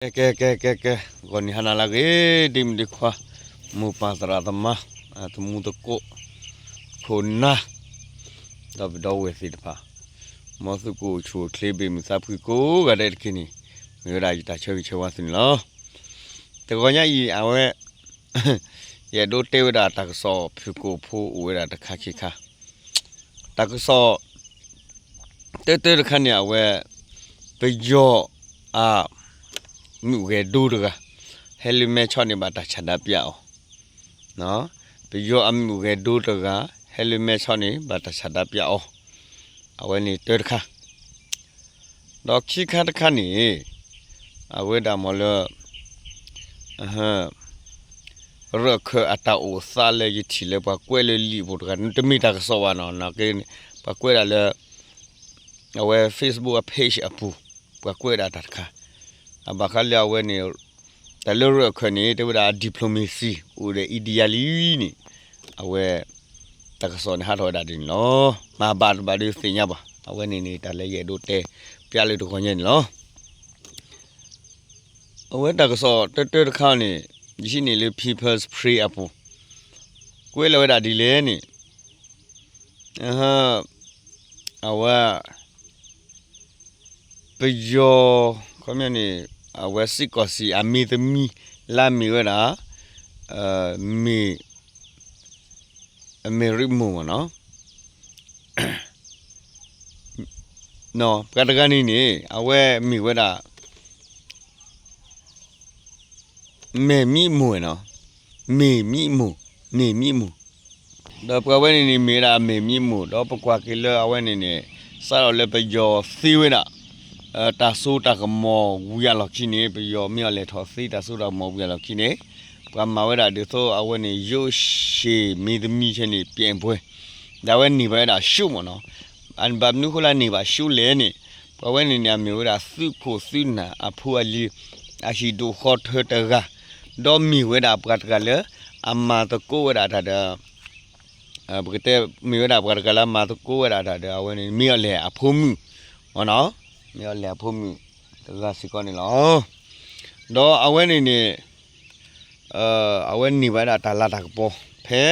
ကဲ ကဲ ကဲ ကဲ ကဲ ဂီၤနံၤဟါနၤလၢအဂ့ၤ ဒ့မုၣ်ဒ့ခွါ မိၢ်ပၢ်သရၣ်သမါ သမူသကိး ခိၣ်နၢ် ဒီးပဒီပုၢ်ဝဲၢ်သ့ၣ်တဖၣ် မ်သုကအိၣ်ဆူၣ်အိၣ်ချ့ ဘၣ်မုာ်သးဖှံကိးဂၤဒဲးတက့ၢ်န့ၣ် မ့ၢ်ဝဲဒၣ်ယတၢ်ဆၢဂ့ၤဆၢဝါသုန့ၣ်လီၤ. တဂီၤညါအံၤ အဝဲ ယအဲၣ်ဒိးတဲဝဲဒၣ်တၢ်ကစီၣ်ဖုၣ်ကိာ်ဖိအိၣ်ဝဲဒၣ်တခါခံခါ, တၢ်ကစီၣ် တၢတၢတခါန့ၣ် အဝဲ ပယီၤအ မုၣ်ဂဲၤဒိတဂၤ ဟဲလၢမဲဆီန့ၣ် ဘၣ်တၢ်ဆန္ဒပြအီၤ, ပယီၤအမုၣ်ဂဲၤဒိတဂၤ ဟဲလၢမဲဆီန့ၣ် ဘၣ်တၢ်ဆန္ဒပြအီၤ, အဝဲန့ၣ်တၢတခါ ဒီးခံခါတခါန့ၣ် အဝဲဒၣ်မ့ၢ်လၢ ရၢၢ်ခၢၣ်အတၢ်အိၣ်သးလၢယထံၣ်လၢပှၤကွဲးလၢလံာ်ပူၤတဂၤ တမ့ၢ်တၢ်ကစီၣ်ဘၣ်နီၤ, ပှၤကွဲးဒၣ်လၢ အဝဲ Facebook အ page အပူၤ ပှၤကွဲးဒၣ်တၢ်တခါ, အဘၣ်ဃးလၢအဝဲန့ၣ် တၢ်လၢရၢၢ်ခၢၣ်န့ၣ် တဲဝဲဒၣ် diplomacy အိၣ်ဒီး India လံန့ၣ် အဝဲ တၢ်ကစီၣ်န့ၣ်ဟးထီၣ်ဝဲဒၣ်ဒ်န့ၣ်လီၤ. မၤဘၣ်တဘၣ်ဒီးသ့ၣ်ညါဘၣ်, အဝဲန့ၣ်န့ၣ် တၢ်လၢယအဲၣ်ဒိးတဲပျးလၢတဂီၤညါန့ၣ်လီၤ. အဝဲတၢ်ကစီၣ်တၢတၢတခါန့ၣ် ယဟံးန့ၢ်လၢ People's Spring အပူၤ ကွဲးလီၤဝဲဒၣ်ဒ်လဲၣ်န့ၣ် အဝဲ ပယီၤ ခီပညီန့ၣ် အဝဲစ့ၢ်ကီးစံးအမံၤသမံၤ လၢအမ့ၢ်ဝဲဒၣ် မ့ၢ် အမဲရံမိၢ်မ့ၢ်နီၤ, ပှၤတဂၤန့ၣ်န့ၣ် အဝဲမ့ၢ်ဝဲဒၣ် မဲာ်မံမိၢ်နီၤ, မဲာ်မံမိၢ်, မဲာ်မံမိၢ်, ဒီးပှၤဝဲန့ၣ်န့ၣ် မ့ၢ်ဝဲဒၣ်မဲာ်မံမိၢ် ဒီးပကွၢ်က့ၤလၢအဝဲန့ၣ်န့ၣ် စးထီၣ်လၢပယီၤသ့ဝဲဒၣ် တၢ်စိတၢ်ကမီၤဝံၤအလီၢ်ခံန့ၣ် ပယီၤမ့ၢ်အီၤလဲၤထီၣ်သ့တၢ်စိတၢ်ကမီၤဝံၤအလီၢ်ခံန့ၣ် ပှၤမၤဝဲဒၣ်ဒ်သိးအဝဲန့ၣ် ယိၣ်ရှ့မံၤသမံၤဆဲန့ၣ် ပြဲးပွဲ ဒီးအဝဲန့ၢ်ဘၣ်ဝဲဒၣ်ရှုံးမ့ၢ်နီၤ, အဘၣ်မနုၤဃိလၢအန့ၢ်ဘၣ်ရှုံးလဲၣ်န့ၣ် ပှၤဝဲန့ၣ်န့ၣ် အမ့ၢ်ဝဲဒၣ်သုးခိၣ်သုးနၢ်အဖိအလံၤ အဟံၣ်ဒိၣ်ဃီထၢတဂၤ, ဒီးမ့ၢ်ဝဲဒၣ်ပှၤတဂၤလၢ အမၤသကိးဝဲဒၣ်တၢ်ဒီး ပကတဲမ့ၢ်ဝဲဒၣ်ပှၤတဂၤလၢအမၤသကိးဝဲဒၣ်တၢ်ဒီး အဝဲန့ၣ်မ့ၢ်အီၤလဲၣ်အဖိမုၣ်မ့ၢ်နီၤ, မ့ၢ်အီၤလဲၣ်အဖိမုၣ်တဂၤစ့ၢ်ကီးန့ၣ်လီၤ. ဒီးအဝဲန့ၣ်န့ၣ် အဝဲန့ၢ်ဘၣ်ဝဲဒၣ်တၢ်လၤတၢ်ကပီၤ ဖဲ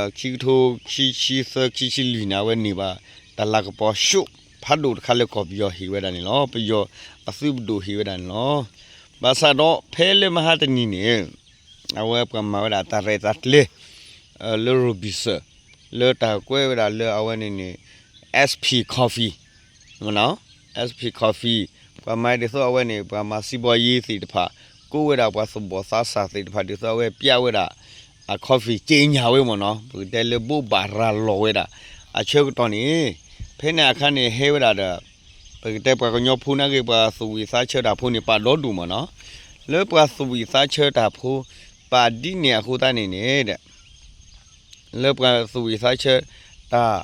ခံကထိခံဆံသၢ ခံဆံလွံၢ်န့ၣ် အဝဲန့ၢ်ဘၣ်တၢ်လၤကပီၤရှုံးဖးဒိၣ်တခါလၢကီၢ်ပယီၤဟ့ၣ်ဝဲဒၣ်န့ၣ်လီၤ. ပယီၤအသုးပဒိၣ်ဟ့ၣ်ဝဲဒၣ်န့ၣ်လီၤ. ဘၣ်ဆၣ်ဒီးဖဲလၢမဟါတနံၤန့ၣ် အဝဲပှၤမၤဝဲဒၣ်တၢ်ရဲၣ်တၢ်ကျဲၤ လၢ Robinson လၢတၢ်ကွဲးဝဲဒၣ်လၢအဝဲန့ၣ်န့ၣ် SP Coffee မ့ၢ်နီၤ, SP Coffee ပှၤမၤဒ်သိးအဝဲန့ၣ် ပှၤမၤစံးဘီယ့သ့ၣ်တဖၣ် ကိးဝဲဒၣ်ပှၤသူၣ်ဘီၣ်သးစၢ်သ့ၣ်တဖၣ်ဒ်သိးအဝဲပျးဝဲဒၣ် အ coffee က့ညၣ်ဝဲမ့ၢ်နီၤ, ပကတဲလၢဘိးဘၣ်ရၤလီၤဝဲဒၣ် အဆၢကတီၢ်န့ၣ် ဖဲန့ၣ်အခါန့ၣ်ဟဲဝဲဒၣ်ဒီး ပကတဲပှၤကညီဖိနာ်က့ ပှၤသူၣ်ဝံၣ်သးဆၢတၢ်ဖိန့ၣ် ပာ်ဒီဒူၣ်မ့ၢ်နီၤ, လၢပှၤသူၣ်ဝံၣ်သးဆၢတၢ်ဖိ ပာ်ဒ်န့ၣ်အဃိသတးန့ၣ်န့ၣ် လၢပှၤသူၣ်ဝံၣ်သးဆၢတၢ်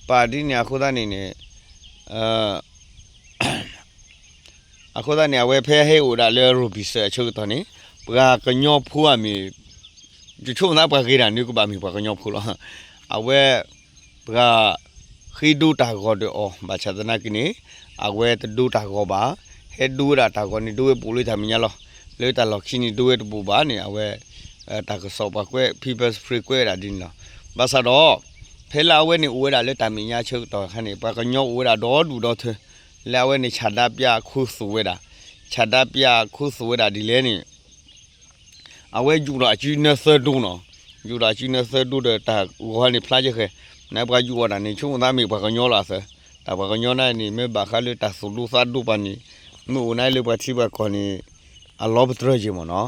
ပာ်ဒ်န့ၣ်အဃိသတးန့ၣ်န့ၣ် အဃိသတးန့ၣ် အဝဲဖဲဟဲအိၣ်ဒၣ်လၢ Robinson အဆၢကတီၢ်န့ၣ် ပှၤကညီဖိအမ့ၢ် ယဆိကမိၣ်သးပှၤဂ့ၤဒၣ်န့ၣ် ကဘၣ်မ့ၢ်ပှၤကညီဖိလီၤ. အဝဲ ပှၤဃ့ဒိတၢ်ဂီၤဒီးအီၤ ဘၣ်ဆၣ်သနာ်က့န့ၣ် အဝဲတဒိတၢ်ဂီၤဘၣ်, ဟဲဒိဝဲဒၣ်တၢ်ဂီၤန့ၣ် ဒိဝဲပူၤလၢတၢ်မဲာ်ညါလီၤ. လၢတၢ်လီၢ်ခံန့ၣ် ဒိဝဲတပူၤဘၣ်န့ၣ် အဝဲ တၢ်ကစီၣ်ပှၤကွဲး People's Spring ကွဲးဝဲဒၣ်ဒ်န့ၣ်လီၤ. ဘၣ်ဆၣ်ဒီး ဖဲလၢအဝဲန့ၣ်အိၣ်ဝဲဒၣ်လၢတၢ်မဲာ်ညါဆၢကတီၢ်အခါန့ၣ် ပှၤကညီအိၣ်ဝဲဒၣ်ဒီဒူၣ်ဒီထၢ လၢအဝဲန့ၣ် ဆန္ဒပြ ခိၣ်သူၣ်ဝဲဒၣ်, ဆန္ဒပြ ခိၣ်သူၣ်ဝဲဒၣ်ဒ်လဲၣ်န့ၣ် အဝဲယူာ်ထီၣ်အစုနၢသၢဒိနီၤ, ယူာ်ထီၣ်အစုနၢသၢဒိဒီးတၢ်ဂီၤန့ၣ်ဖျါကဲဃဲ, နပှၤယူာ်အီၤဒၣ်န့ၣ် ဆိကမိၣ်သးမ့ၢ်ပှၤကညီလီၤအသး, တၢ်ပှၤကညီန့ၣ်န့ၣ် မ့ၢ်ဘၣ်ဃးလၢတၢ်သူၣ်ဒိသးဒိပှၤန့ၣ် မ့ၢ်အိၣ်န့ၣ်လၢပှၤထံပှၤကီၢ်န့ၣ် အလီၤပတြၢၤက့ၤမ့ၢ်နီၤ,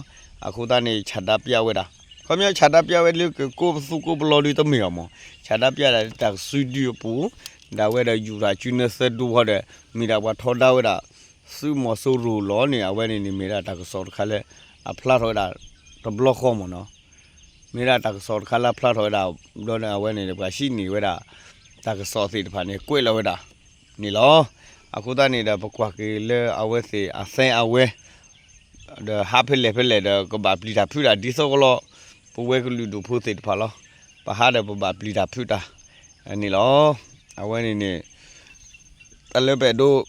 အဃိသတးန့ၣ် ဆန္ဒပြဝဲဒၣ်, ခီပညီ ဆန္ဒပြဝဲလၢကကိးပသူကိးပလီၤဒုးတမ့ၢ်အီၤမ့ၢ်, ဆန္ဒပြဒၣ်လၢတၢ်ကစုဒုအပူၤ, ဒၣ်ဝဲဒီးယူာ်ထီၣ်အစုနၢသၢဒိဝဲဒီး မ့ၢ်ဒၣ်ပှၤထီဒါဝဲဒၣ် သုးမီၤစိရိၤလီၤန့ၣ် အဝဲန့ၣ်န့ၣ် မ့ၢ်ဒၣ်တၢ်ကစီၣ်တခါလၢ အဖျါထီၣ်ဝဲဒၣ် တဘျီဃီမ့ၢ်နီၤ, မ့ၢ်ဒၣ်တၢ်ကစီၣ်တခါလၢအဖျါထီၣ်ဝဲဒၣ် ဒီးန့ၣ် အဝဲန့ၣ် ပှၤဟံးန့ၢ်ဝဲဒၣ် တၢ်ကစီၣ်သ့ၣ်တဖၣ်န့ၣ် ကွဲးလီၤဝဲဒၣ်န့ၣ်လီၤ. အဃိသတးန့ၣ်ဒီး ပကွၢ်က့ၤလၢအဝဲသ့ၣ်အသဲအဝဲ ဒီးဟးဖဲလဲၣ်ဖဲလဲၣ်ဒီး ကဘၣ်ပျံၤတၢ်ဖုးတၢ်ဒ်သိးကလီၤ, ပဝဲကလုာ်ဒူၣ်ဖိသ့ၣ်တဖၣ်လီၤ. ပဟးဒီးပဘၣ်ပျံၤတၢ်ဖုးတၢ်န့ၣ်လီၤ. အဝဲန့ၣ်န့ၣ် တၢ်လၢပအဲၣ်ဒိး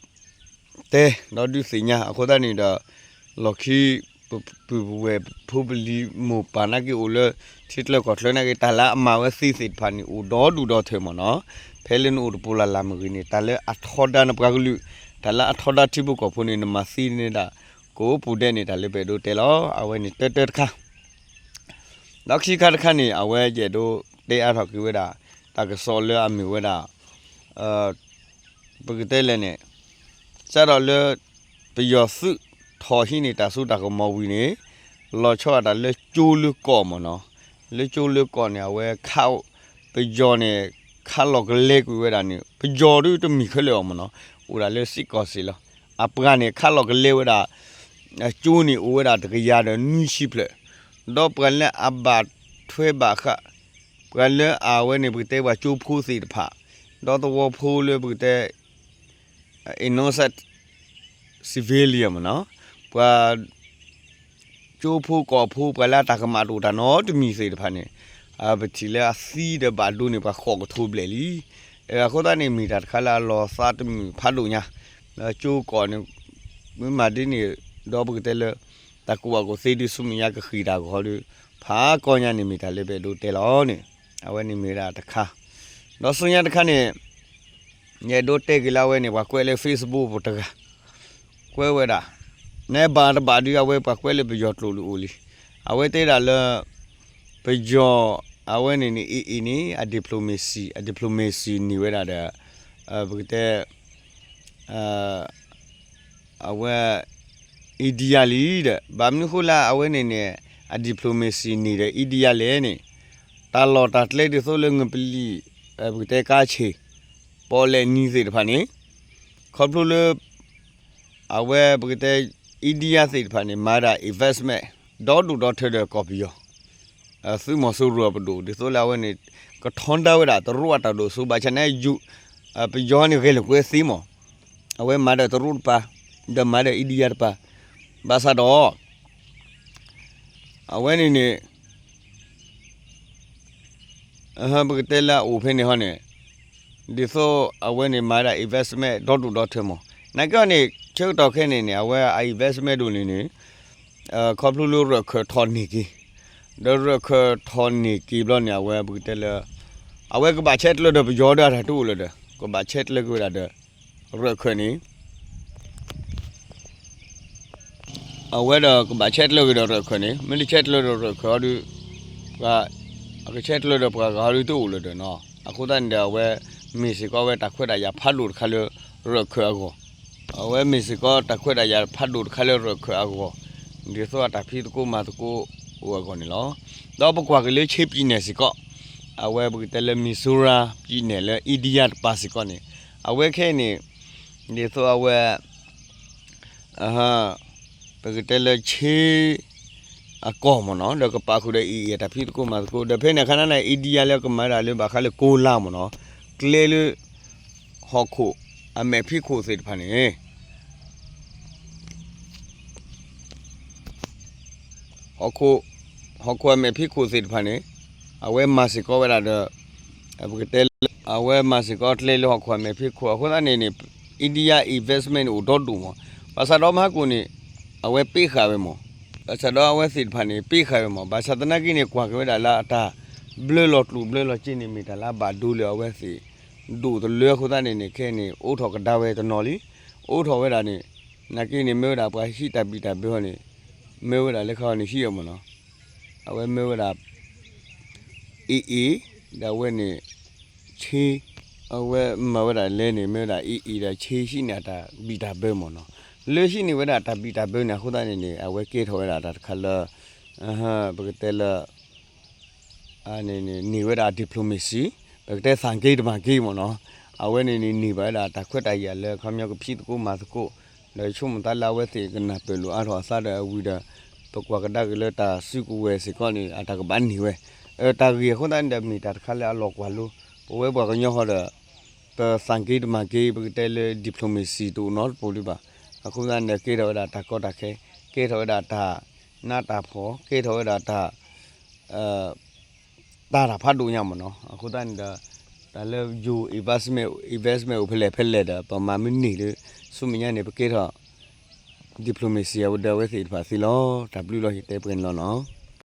တဲ ဒီးဒုးသ့ၣ်ညါ အဃိသတးန့ၣ်ဒီး လီၢ်ခံ ပပုၢ်ပဝဲၢ်ဖိပလံၤမိၢ်ပၢ်နာ်က့အိၣ်လၢ ထံချၢကီၢ်ချၢနာ်က့ တၢ်လၢအမၤဝဲသ့သ့ၣ်တဖၣ်န့ၣ် အိၣ်ဒီဒူၣ်ဒီထၢမ့ၢ်နီၤ. ဖဲလၢနအိၣ်တပူၤလၢ်လၢ်မ့ၢ်ဂ့ၤန့ၣ် တၢ်လၢအထီဒါနပှၤကလုာ်, တၢ်လၢအထီဒါထံဖိကီၢ်ဖိန့ၣ် နမၤသ့န့ၢ်ဒၣ် ကိးပူၤဒဲးန့ၣ် တၢ်လၢပအဲၣ်ဒိးတဲလီၤ. အဝဲန့ၣ်တၢတၢတခါ ဒီးခံခါတခါန့ၣ် အဝဲယအဲၣ်ဒိးတဲအါထီၣ်က့ၤဝဲဒၣ် တၢ်ကစီၣ်လၢအမ့ၢ်ဝဲဒၣ် ပကတဲလဲၣ်န့ၣ် စးထီၣ်လၢ ပယီၤသုးထီၣ်ဟံးန့ၢ်တၢ်စိတၢ်ကမီၤဝံၤန့ၣ် လီၤဆီဒၣ်တၢ်လၢကၠိလၢကီၢ်မ့ၢ်နီၤ. လၢကၠိလၢကီၢ်န့ၣ် အဝဲခး ပယီၤန့ၣ် ခးလီၤကလဲကွံာ်ဝဲဒၣ်န့ၣ် ပယီၤဒုတမ့ၢ်ခဲလၢာ်အီၤမ့ၢ်နီၤ, အိၣ်ဒၣ်လၢစ့ၢ်ကီးစ့ၢ်လီၤ. အပှၤန့ၣ် ခးလီၤကလဲဝဲဒၣ် ကၠိန့ၣ်အိၣ်ဝဲဒၣ်တကယၤဒီးနွံဆံဖျၢၣ်, ဒီးပှၤလၢအဘၣ်ထွဲဘၣ်ဃး ပှၤလၢအဝဲန့ၣ် ပကတဲပှၤကၠိဖိသ့ၣ်တဖၣ်, ဒီးသဝီဖိလၢပကတဲ innocent civilian မ့ၢ်နီၤ, ပှၤ ကၠိဖိကီၢ်ဖိ ပှၤလၢအတၢ်ကမၣ်တအိၣ်တၢ်နီတမံၤသ့ၣ်တဖၣ်န့ၣ် ပထံၣ်လၢအသံဒီးဘၣ်ဒိန့ၣ် ပှၤဃိးကထိဘျဲၣ်လံ. အဃိသတးန့ၣ် မ့ၢ်တၢ်တခါလၢအလီၤသးတမုာ်ဖးဒိၣ်ညါ, ဒီးကၠိကီၢ်န့ၣ် မ့ၢ်မၤဒ်န့ၣ် ဒီးပကတဲလၢ တၢ်ကူၣ်ဘၣ်ကူၣ်သ့ဒုးဆူမဲာ်ညါကဃံးတၢ်ဂီၤဒီး ဖးကီညါန့ၣ် မ့ၢ်တၢ်လၢပအဲၣ်ဒိးတဲလီၤန့ၣ်, အဝဲန့ၣ်မ့ၢ်ဝဲဒၣ်တခါ, ဒီးဆူညါတခါန့ၣ် ယအဲၣ်ဒိးတဲက့ၤလၢအဝဲန့ၣ် ပှၤကွဲးလၢ Facebook ပူၤတဂၤ ကွဲးဝဲဒၣ်, နဘၣ်တဘၣ်ဒုး အဝဲပှၤကွဲးလၢပယီၤကျိာ်လၢအိၣ်လံ, အဝဲတဲဒၣ်လၢ ပယီၤ အဝဲန့ၣ်န့ၣ် AA န့ၣ် အ diplomacy အ diplomacy န့ၢ်ဝဲဒၣ်ဒီး ပကတဲ အဝဲ India လံဒီး ဘၣ်မနုၤဃိလၢအဝဲန့ၣ်န့ၣ် အ diplomacy န့ၢ်ဒီး India လဲၣ်န့ၣ်, တၢ်လီၢ်တၢ်ကျဲဒ်သိးလၢငပလံၣ် ပကတဲကါဆ့ၣ် ပီၣ်လဲၣ်နံၤသ့ၣ်တဖၣ်န့ၣ် ခီဖျိလၢ အဝဲပကတဲ India သ့ၣ်တဖၣ်န့ၣ် မၤဒၣ် investment ဒီဒူၣ်ဒီထၢဒီးကီၢ်ပယီၤ သုးမီၤစိရိၤပဒိၣ် ဒ်သိးလၢအဝဲန့ၣ် ကထီဒါဝဲဒၣ်တရူးအတၢ်ဒိၣ်စိ ဘၣ်ဆၣ်န့ၣ် ပယီၤန့ၣ်ဂဲၤလိာ်ကွဲသ့မး, အဝဲမၤဒီးတရူးတပၤ ဒီးမၤဒီး India တပၤ, ဘၣ်ဆၣ်ဒီး အဝဲန့ၣ်န့ၣ် ပကတဲလၢအအိၣ်ဖဲန့ၣ်ဟီန့ၣ် ဒ်သိးအဝဲန့ၣ်မၤဒၣ် investment ဒီဒူၣ်ဒီထၢမး, နာ်က့ဟီန့ၣ် ဆၢကတီၢ်ခဲအံၤန့ၣ်န့ၣ် အဝဲအ investment ဒိၣ်န့ၣ်န့ၣ် ခီဖျိလၢရၢၣ်ခၢၣ်ထီၣ်န့ၢ်က့ၤ, ဒီးရၢၣ်ခၢၣ်ထီၣ်န့ၢ်က့ၤဘျီန့ၣ် အဝဲပကတဲလၢ အဝဲကဘၣ်ဆဲးကျၢဒီးပယီၤဒီးတၢ်တအိၣ်လၢၤဒီး ကဘၣ်ဆဲးကျၢက့ၤဝဲဒၣ်ဒီး ရၢၣ်ခၢၣ်န့ၣ် အဝဲဒီးကဘၣ်ဆဲးကျၢက့ၤဒီးရၢၣ်ခၢၣ်န့ၣ် မ့ၢ်တဆဲးကျၢဒီးရၢၣ်ခၢၣ်အီၤဒီး ပှၤ အကဆဲးကျၢဒီးပှၤဂၤအီၤဒီးတအိၣ်လၢၤဒီးနီၤ, အဃိသတးန့ၣ်ဒီးအဝဲ မ့ၢ်စ့ၢ်ကီးဝဲတၢ်ခွဲးတၢ်ယာ်ဖးဒိၣ်တခါလၢရၢၣ်ခၢၣ်အဂီၢ်, အဝဲမ့ၢ်စ့ၢ်ကီးတၢ်ခွဲးတၢ်ယာ်ဖးဒိၣ်တခါလၢရၢၣ်ခၢၣ်အဂီၢ်, ဒ်သိးအတၢ်ဖံးသကိးမၤသကိးအိၣ်အဂီၢ်န့ၣ်လီၤ. ဒီးပကွၢ်က့ၤလၢ Chinပြည်နယ် စ့ၢ်ကီး, အဝဲပကတဲလၢ Mizoram ပြည်နယ် လၢ India တပၤစ့ၢ်ကီးန့ၣ်, အဝဲခဲအံၤန့ၣ် ဒ်သိးအဝဲ ပကတဲလၢ Chin အကီၢ်မ့ၢ်နီၤ ဒီးကပာ်ဃုာ်ဒီး AA အတၢ်ဖံးသကိးမၤသကိး ဒီးဖဲန့ၣ်အခါန့ၣ် India လၢကမၤဒၣ်လၢဘၣ်ဃးလၢကိလါမ့ၢ်နီၤ, ကျဲလၢ ဟီၣ်ခိၣ်အမဲာ်ဖံးခိၣ်သ့ၣ်တဖၣ်န့ၣ် ဟီၣ်ခိၣ် ဟီၣ်ခိၣ်အမဲာ်ဖံးခိၣ်သ့ၣ်တဖၣ်န့ၣ် အဝဲမၤစ့ၢ်ကီးဝဲဒၣ်ဒီး ပကတဲလၢ အဝဲမၤစ့ၢ်ကီးကျဲလၢဟီၣ်ခိၣ်အမဲာ်ဖံးခိၣ် အဃိသတးန့ၣ်န့ၣ် India investment န့ၣ်အိၣ်ဒီဒူၣ်မး, ဘၣ်ဆၣ်ဒီးမဟါကိၣ်န့ၣ် အဝဲပ့ဃာ်ဝဲမး, ဘၣ်ဆၣ်ဒီးအဝဲသ့ၣ်တဖၣ်န့ၣ် ပ့ဃာ်ဝဲမး, ဘၣ်ဆၣ်သနာ်က့န့ၣ် ကွၢ်က့ၤဝဲဒၣ်လၢအတၢ်ဘျၢလီၤကျိၣ်ဘျၢလီၤစ့န့ၣ် မ့ၢ်တၢ်လၢအဘၣ်ဒိလၢအဝဲသ့ၣ် ဒိၣ်တလၢအဃိသတးန့ၣ်န့ၣ် ခဲအံၤန့ၣ် အိးထီၣ်ကဒါဝဲတနီၤလံ, အိးထီၣ်ဝဲဒၣ်န့ၣ် နာ်က့န့ၣ် မ့ၢ်ဝဲဒၣ်ပှၤဟံးတၢ်ဘံၣ်တၢ်ဘၢဟီန့ၣ် မ့ၢ်ဝဲဒၣ်လၢခါအီၤန့ၣ်ဟံးအီၤမ့ၢ်နီၤ, အဝဲမ့ၢ်ဝဲဒၣ် AA ဒီးအဝဲန့ၣ် Chin အဝဲမၤဝဲဒၣ်လဲၣ်န့ၣ် မ့ၢ်ဝဲဒၣ် AA ဒီး Chin ဟံးန့ၢ်အတၢ်ဘံၣ်တၢ်ဘၢမ့ၢ်နီၤ, လၢဟံးန့ၢ်ဝဲဒၣ်တၢ်ဘံၣ်တၢ်ဘၢန့ၣ် အဃိသတးန့ၣ်န့ၣ် အဝဲကဲထီၣ်ဝဲဒၣ်တၢ်တခါလၢ ပကတဲလၢ န့ၣ်န့ၣ် န့ၢ်ဝဲဒၣ် diplomacy ပကတဲသးက့တမၤက့မ့ၢ်နီၤ, အဝဲန့ၣ်န့ၣ် န့ၢ်ဘၣ်ဝဲဒၣ်တၢ်ခွဲးတၢ်ယာ်လၢခီပညီကဖံးသကိးမၤသကိး, ဒီးဆိကမိၣ်သးလၢအဝဲသ့ၣ်ကနၢ်ပၢၢ်လိာ်အါထီၣ်အသးဒီးအဝံၤဒီး ပကွၢ်ကဒါက့ၤလၢတၢ်စုကဝဲၤစ့ၢ်ကီးန့ၣ် အတၢ်ကဘၣ်န့ၢ်ဝဲ, တၢ်ဂ့ၢ်အဃိသတးန့ၣ်ဒီး မ့ၢ်တၢ်တခါလၢအလီၤကွၢ်လိ, ပဝဲပှၤကညီဃီဒီး ပသးက့တမၤက့ ပကတဲလၢ diplomacy တအိၣ်နီတပူၤလၢၤဘၣ်, အဃိသတးန့ၣ်ဒီး ကဲထီၣ်ဝဲဒၣ်တၢ်ကီတၢ်ခဲ, ကဲထီၣ်ဝဲဒၣ်တၢ်နးတၢ်ဖှီၣ်, ကဲထီၣ်ဝဲဒၣ်တၢ် တၢ်တၢ်ဖးဒိၣ်ညါမ့ၢ်နီၤ, အဃိသတးန့ၣ်ဒီး တၢ်လၢယိၤ investment investment အိၣ်ဖဲလဲၣ်ဖဲလဲၣ်ဒီး ပမၤမ့ၢ်န့ၢ်လၢ ဆူမဲာ်ညါန့ၣ် ပကဲထီၣ် diplomacy အဝဲဒၣ်အဝဲသ့ၣ်တဖၣ်သ့လီၤ. တၢ်ဘျုးလီၤ ယတဲပှဲၤန့ၣ်လီၤနီၤ.